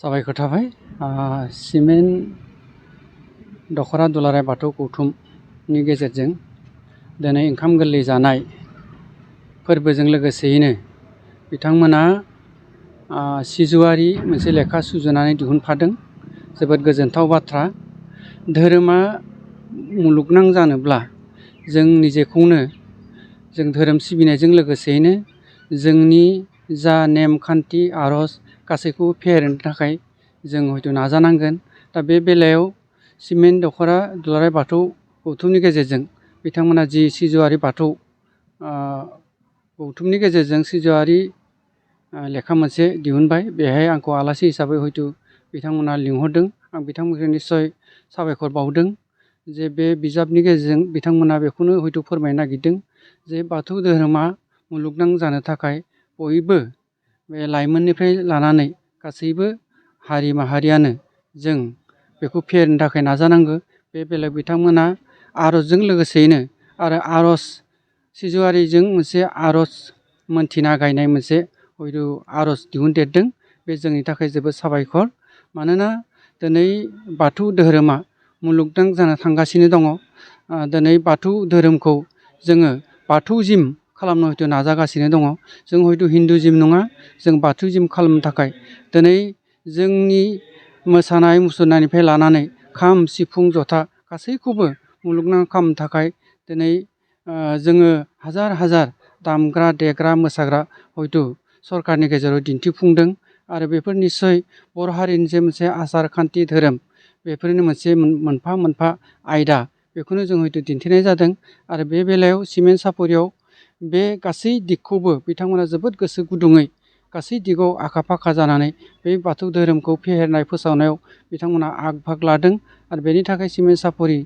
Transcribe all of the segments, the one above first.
साबायखर थाबाय सिमेन्ट दख'रा दुलाराय बाथौ गौथुमनि गेजेरजों दिनै ओंखाम गोरलै जानाय फोरबोजों लोगोसेयैनो बिथांमोना सिजौआरि मोनसे लेखा सुजुनानै दिहुनफादों। जोबोद गोजोनथाव बाथ्रा। धोरोमा मुलुगनां जानोब्ला जों निजेखौनो जों धोरोम सिबिनायजों लोगोसेयैनो जोंनि जा नेमखान्थि आर'ज गासैखौबो फेहेरनो थाखाय जों हयथ' नाजानांगोन। दा बे बेलायाव सिमेन्ट दख'रा दुलाराय बाथौ गौथुमनि गेजेरजों बिथांमोना जि सिजौआरि बाथौ गौथुमनि गेजेरजों सिजौआरि लेखा मोनसे दिहुनबाय। बेहाय आंखौ आलासि हिसाबै हयथ' बिथांमोना लिंहरदों। आं बिथांमोनखौ निस्सय साबायखर बावदों जे बे बिजाबनि गेजेरजों बिथांमोना बेखौनो हयथ' फोरमायनो नागिरदों जे बाथौ धोरोमा मुलुगनां जानो थाखाय बयबो बे लाइमोननिफ्राय लानानै गासैबो हारि माहारियानो जों बेखौ फेहेरनो थाखाय नाजानांगौ। बे बेलायाव बिथांमोना आर'जजों लोगोसेयैनो आरो आर'ज सिजौआरिजों मोनसे आर'ज मोनथिना गायनाय मोनसे हयथ' आर'ज दिहुनदेरदों। बे जोंनि थाखाय जोबोद साबायखर। मानोना दिनै बाथौ धोरोमा मुलुगनां जाना थांगासिनो दङ। दिनै बाथौ धोरोमखौ जोङो बाथौजिम खालामनो हयथ' नाजागासिनो दङ। जों हयथ' हिन्दुजिम नङा, जों बाथौजिम खालामनो थाखाय दिनै जोंनि मोसानाय मुसुरनायनिफ्राय लानानै खाम सिफुं जथा गासैखौबो मुलुगनां खालामनो थाखाय दिनै जोङो हाजार हाजार दामग्रा देग्रा मोसाग्रा हयथ' सरकारनि गेजेराव दिन्थिफुंदों। आरो बेफोर निस्सय बर' हारिनि जे मोनसे आसार खान्थि धोरोम बेफोरनो मोनसे मोनफा मोनफा आयदा, बेखौनो जों हयथ' दिन्थिनाय जादों। आरो बे बेलायाव सिमेन्ट सापरियाव बे गासै दिगखौबो बिथांमोना जोबोद गोसो गुदुङै गासै दिगाव आखा फाखा जानानै बे बाथौ धोरोमखौ फेहेरनाय फोसावनायाव बिथांमोना आग भाग लादों। आरो बेनि थाखाय सिमेन्ट सापरि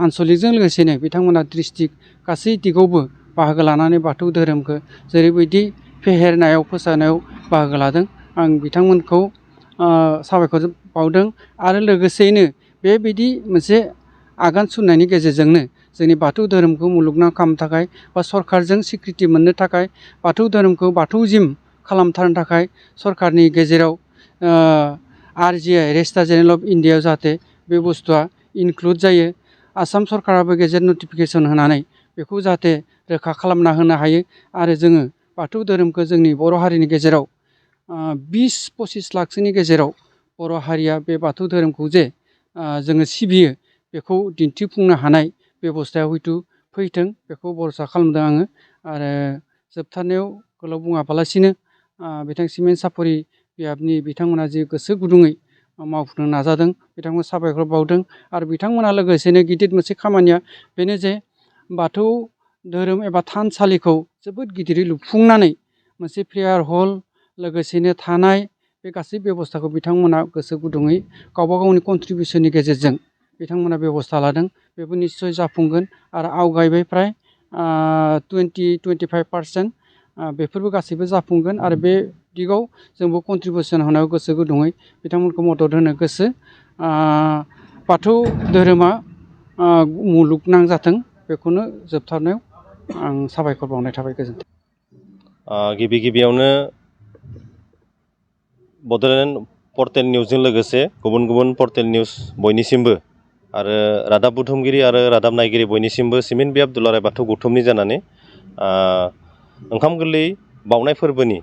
आनसलिकजों लोगोसेनो बिथांमोना डिस्ट्रिक्ट गासै दिगावबो बाहागो लानानै बाथौ धोरोमखौ जेरैबायदि फेहेरनायाव फोसावनायाव बाहागो लादों। आं बिथांमोनखौ साबायखर बावदों। आरो लोगोसेयैनो बेबायदि मोनसे आगान सुरनायनि गेजेरजोंनो जोंनि बाथौ धोरोमखौ मुलुगनां खालामनो थाखाय बा सरकारजों स्वीकृति मोननो थाखाय बाथौ धोरोमखौ बाथौजिम खालामथारनो थाखाय सरकारनि गेजेराव RGI रेजिस्टार जेनेरेल अफ इन्डियायाव जाहाथे बे बुस्थुआ इनक्लुड जायो। आसाम सरकाराबो गेजेट नटिफिकेसन होनानै बेखौ जाहाथे रोखा खालामना होनो हायो। आरो जोङो बाथौ धोरोमखौ जोंनि बर' हारिनि गेजेराव 20-25 लाखसोनि गेजेराव बर' हारिया बे बाथौ धोरोमखौ जे जोङो सिबियो बेखौ दिन्थिफुंनो हानाय बेबस्थाया हयथ' फैथों, बेखौ भरसा खालामदों आङो। आरो जोबथारनायाव गोलाव बुङाबालासिनो बिथां सिमेन्ट सापरि बिहाबनि बिथांमोना जि गोसो गुदुङै मावफुंनो नाजादों बिथांमोन साबायखर बावदों। आरो बिथांमोना लोगोसेनो गिदिर मोनसे खामानिया बेनो जे बाथौ धोरोम एबा थानसालिखौ जोबोद गिदिरै लुफुंनानै मोनसे प्रेयार हल लोगोसेनो थानाय बे गासै बेबस्थाखौ बिथांमोना गोसो गुदुङै गावबा गावनि कन्ट्रिबिउसननि गेजेरजों बिथांमोना बेबस्था लादों। बेबो निस्सय जाफुंगोन। आरो आवगायबाय फ्राय 20-25% बेफोरबो गासैबो जाफुंगोन। आरो बे दिगाव जोंबो कन्ट्रिबिउसन होनायाव गोसो गुदुङै बिथांमोनखौ मदद होनो गोसो। बाथौ धोरोमा मुलुगनां जाथों, बेखौनो जोबथारनायाव आं साबायखर बावनाय थाबाय। गोजोन्थों। गिबि गिबियावनो बड'लेण्ड पर्टेल निउसजों लोगोसे गुबुन गुबुन पर्टेल निउस बयनिसिमबो आरो रादाब बुथुमगिरि आरो रादाब नायगिरि बयनिसिमबो सिमेन्ट बियाब दुलाराय बाथौ गौथुमनि जानानै ओंखाम गोरलै बाउनाय फोरबोनि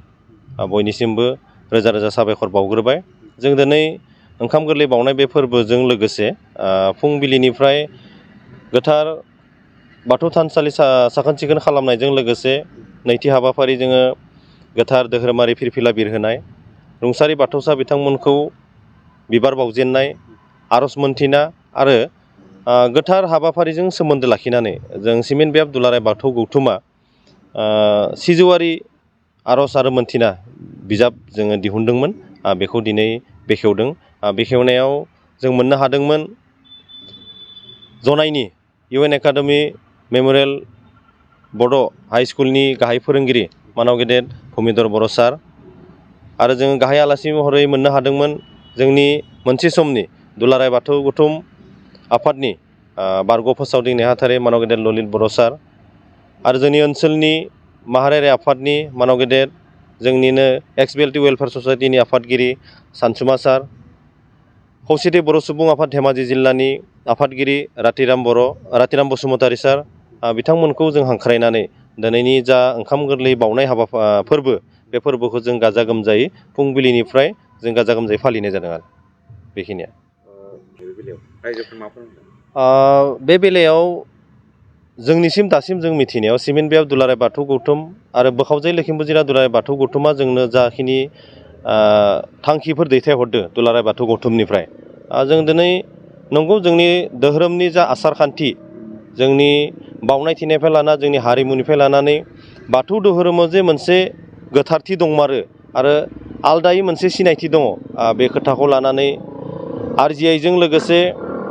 बयनिसिमबो रोजा रोजा साबायखर बावग्रोबाय। जों दिनै ओंखाम गोरलै बाउनाय बे फोरबोजों लोगोसे फुंबिलिनिफ्राय गोथार बाथौ थानसालि साखोन सिखोन खालामनायजों लोगोसे नैथि हाबाफारि जोङो गोथार धोरोमारि फिरफिला बिरहोनाय, रुंसारि बाथौसा बिथांमोनखौ बिबार बावजेननाय, आर'ज मोनथिना आरो गोथार हाबाफारिजों सोमोन्दो लाखिनानै जों सिमेन्ट बियाब दुलाराय बाथौ गौथुमा सिजौआरि आर'ज आरो मोनथिना बिजाब जोङो दिहुनदोंमोन। बेखौ दिनै बेखेवदों। बेखेवनायाव जों मोननो हादोंमोन जनाइनि UN एकाडेमि मेम'रियेल बड' हाइ स्कुलनि गाहाय फोरोंगिरि मानाव गेदेर भुमिधर बर' सार आरो जों गाहाय आलासि महरै मोननो हादोंमोन जोंनि मोनसे समनि दुलाराय बाथौ गौथुम आफादनि बारग' फोसावदिं नेहाथारि मानाव गेदेर ललित बर' सार आरो जोंनि ओनसोलनि माहारियारि आफादनि मानाव गेदेर जोंनिनो एक्स बेल्टि वेलफेयार ससाइटिनि आफादगिरि सानसुमा सार, खौसेथि बर' सुबुं आफाद धेमाजि जिल्लानि आफादगिरि रातिराम बसुमतारी सार, बिथांमोनखौ जों हांख्रायनानै दिनैनि जा ओंखाम गोरलै बाउनाय फोरबो, बे फोरबोखौ जों गाजा गोमजायै फुंबिलिनिफ्राय जों गाजा गोमजायै फालिनाय जादों आरो बेखिनिया। बे बेलायाव जोंनिसिम दासिम जों मिथिनायाव सिमेन्ट बियाब दुलाराय बाथौ गौथुम आरो बोखावजाय लखिमपुर जिल्ला दुलाराय बाथौ गौथुमा जोंनो जाखिनि थांखिफोर दैथायहरदों दुलाराय बाथौ गौथुमनिफ्राय, जों दिनै नंगौ जोंनि धोरोमनि जा आसार खान्थि, जोंनि बावनाय थिनायनिफ्राय लाना जोंनि हारिमुनिफ्राय लानानै बाथौ धोरोमाव जे मोनसे गोथारथि दंमारो आरो आलदायै मोनसे सिनायथि दङ, बे खोथाखौ लानानै RGIजों लोगोसे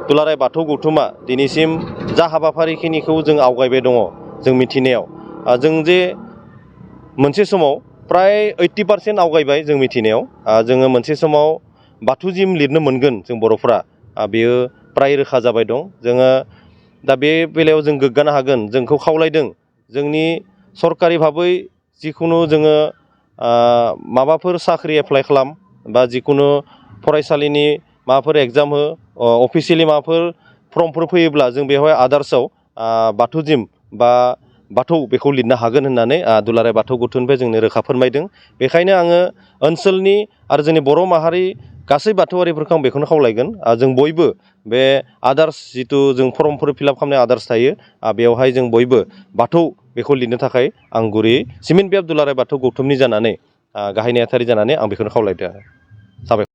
दुलाराय बाथौ गौथुमा दिनैसिम जा हाबाफारिखिनिखौ जों आवगायबाय दङ जों मिथिनायाव, जों जे मोनसे समाव फ्राय 80% आवगायबाय जों मिथिनायाव, जोङो मोनसे समाव बाथौ जिम लिरनो मोनगोन जों बर'फ्रा, बेयो फ्राय रोखा जाबाय दं। जोङो दा बे बेलायाव जों गोग्गानो हागोन, जोंखौ खावलायदों जोंनि सरकारि भाबै जिखुनु जोङो माबाफोर साख्रि एप्लाइ खालाम बा जिखुनु फरायसालिनि माबाफोर एग्जाम हो, अफिसियेलि माबाफोर फर्मफोर फैयोब्ला जों बेवहाय आदार्सआव बाथौ जिम बा बाथौ बेखौ लिरनो हागोन होननानै दुलाराय बाथौ गौथुमनिफ्राय जोंनो रोखा फोरमायदों। बेखायनो आङो ओनसोलनि आरो जोंनि बर' माहारि गासै बाथौआरिफोरखौ आं बेखौनो खावलायगोन, जों बयबो बे आदार्स जिथु जों फर्मफोर फिलआप खालामनाय आदार्स थायो, बेवहाय जों बयबो बाथौ बेखौ लिरनो थाखाय आं गुरैयै सिमेन्ट बियाब दुलाराय बाथौ गौथुमनि जानानै गाहाय नेहाथारि जानानै आं बेखौनो खावलायदों। साबायखर।